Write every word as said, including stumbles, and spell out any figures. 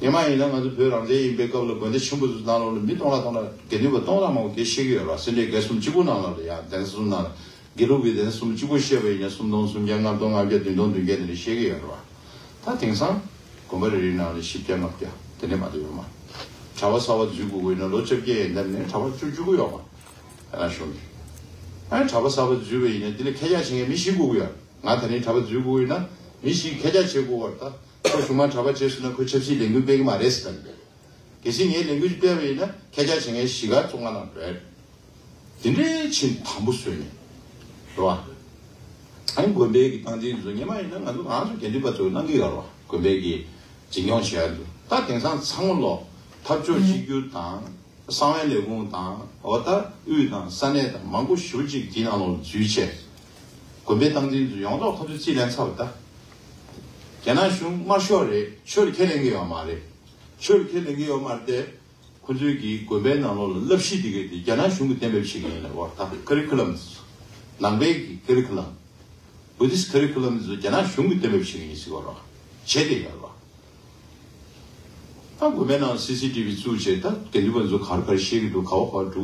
སྔོན་མ་ཡིན་ན་ང་ཚོ་བོད་རང་བཙན་ཡིན་པའི་སྐབས་ལ་དགོན་སྡེ་ཆེན་པོ་ཚོ་ནང་ལོགས་ལ་མི་སྟོང་ལ་སྟོང་ལ་དགེ་འདུན་པ་སྟོང་ལ་མང་པོ་དེ་བཤད་ཀྱི་ཡོད་རེད་བ། སེ་འབྲས་དགེ་གསུམ་གཅིག་པུ་ནང་ལོགས་ལ་ཡ་གདན་ས་གསུམ་ནང་ལ་དགེ་ལུགས་པའི་གདན་ས་གསུམ་གཅིག་པུ་བཤད་པ་ཡིན་ན་སུམ་སྟོང་སུམ་བརྒྱ་ལྔ་སྟོང་ལྔ་བརྒྱ་བདུན་སྟོང་བདུན་བརྒྱ་དེ་འདྲ་བཤད་ཀྱི་ཡོད་རེད་བ། ད་དེང་སང་དགོན་པ་རེ་རེའི་ནང་ལ་བཞི་བརྒྱ་ལྔ་བརྒྱ་དེ་འདྲ་མ་གཏོགས་ཡོད་མ་རེད། གྲྭ་པ་གསར་པ་འཛུལ་དགོས་ཀྱི་ཡིན་ན་ལོ་བཅོ་བརྒྱད་ཡན་འདབ་ནས་གྲྭ་པ་བཅུ་བཅུ་དགུ་ཡོད་མ་རེད། ཨ་ན་ཤོར་གི། ཨ་གྲྭ་པ་གསར་པ་འཛུལ་བ་ཡིན་ན་དེ་ལ་ཁྱེད་ཅག་བྱེད་མཁན་མི་བཞི་དགོས་ཀྱི་ཡོད། ང་ད་ནི་གྲྭ་པ་འཛུལ་དགོས་ཡིན་ན་མི་བཞི་ཁྱེད་ཅག་བྱེད་དགོས་པ་རེད་ད། ཁོ་གཞུང་མང་གྲྭ་པ་བྱས་སོང་ན་ཁོ་ཆབ་སྲིད་ལས་འགུལ་སྤེལ་གི་མ་རེད་ཟེར་ལབ་འདུག་གལ་སྲིད་ངས་ལས་འགུལ་སྤེལ་བ་ཡིན་ན་ཁྱེད་ཅག་བྱེད་མཁན་གཞིས་ཀ་བཙོང་ག་ནང་འགྲོ་ཡ་རེད། དེ་འདྲའི་ཕྱིན་དམ་པོ་བཟོས་ནས་རེད་བ། ཨ་ནི་དགོན་པའི་གི་སྟངས་འཛིན་ཚོ་སྔོན་མ་ཡིན་ན་ང་ཚོ་ང་ཚོ་དགེ་འདུན་པ་ཚོས་གནང་གི་ཡོད་རེད་བ། དགོན་པའི་གི་འཛིན་སྐྱོང་བྱེད་ཡ་འདུག་ད་དེང་སང་ཚང་མ་ལོ་འཐབ་ཕྱོགས་གཅིག་གྱུར་དང་། གསང་བའི་ལས་ཁུངས་དང་། འོ་ད་དབུས་དང་ས་གནས་དང་མང་པོ་ཞེ་པོ་ཅིག་དེའི་ནང་ལོགས་འཛུལ་བྱས། དགོན་པའི་སྟངས་འཛིན་ཚོ་ཡོངས་རྫོགས་ཁོ་ཚོས་རྩིས་ལེན་ཚར་བ་ད། རྒྱ་ནག་གཞུང་དམར་ཤོག་རེད། ཆོས་ལ་ཁས་ལེན་གྱི་ཡོད་མ་རེད། ཆོས་ལ་ཁས་ལེན་གྱི་ཡོད་མ་རེད་དེ། ཁོ་ཚོའི་གི་དགོན་པའི་ནང་ལོགས་ལ་བསླབ་གཞི་དེ་གའི་དེ་རྒྱ་ནག་གཞུང་གིས་གཏན་འབེབས་བྱེད་ཀྱི་ཡིན་ལབ་པ་ད། ཁ་རི་ཁུ་ལམ། ནང་པའི་གི་ཁ་རི་ཁུ་ལམ། བུ་དིསི་ཁ་རི་ཁུ་ལམ་ཚོ་རྒྱ་ནག་གཞུང་གིས་གཏན་འབེབས་བྱེད་ཀྱི་ཡིན་ཟེར་བ་རེད། བྱས་ཏེ་ཡོད་རེད་བ། ད་དགོན་པའི་ནང་སི་སི་ཊི་བི་བཙུགས་བྱས་ད་དགེ་འདུན་པ་ཚོ་ག་རེ་ག་རེ་བཤད་ཀྱི་འདུག་ག་བ་ག་བ་འགྲོ།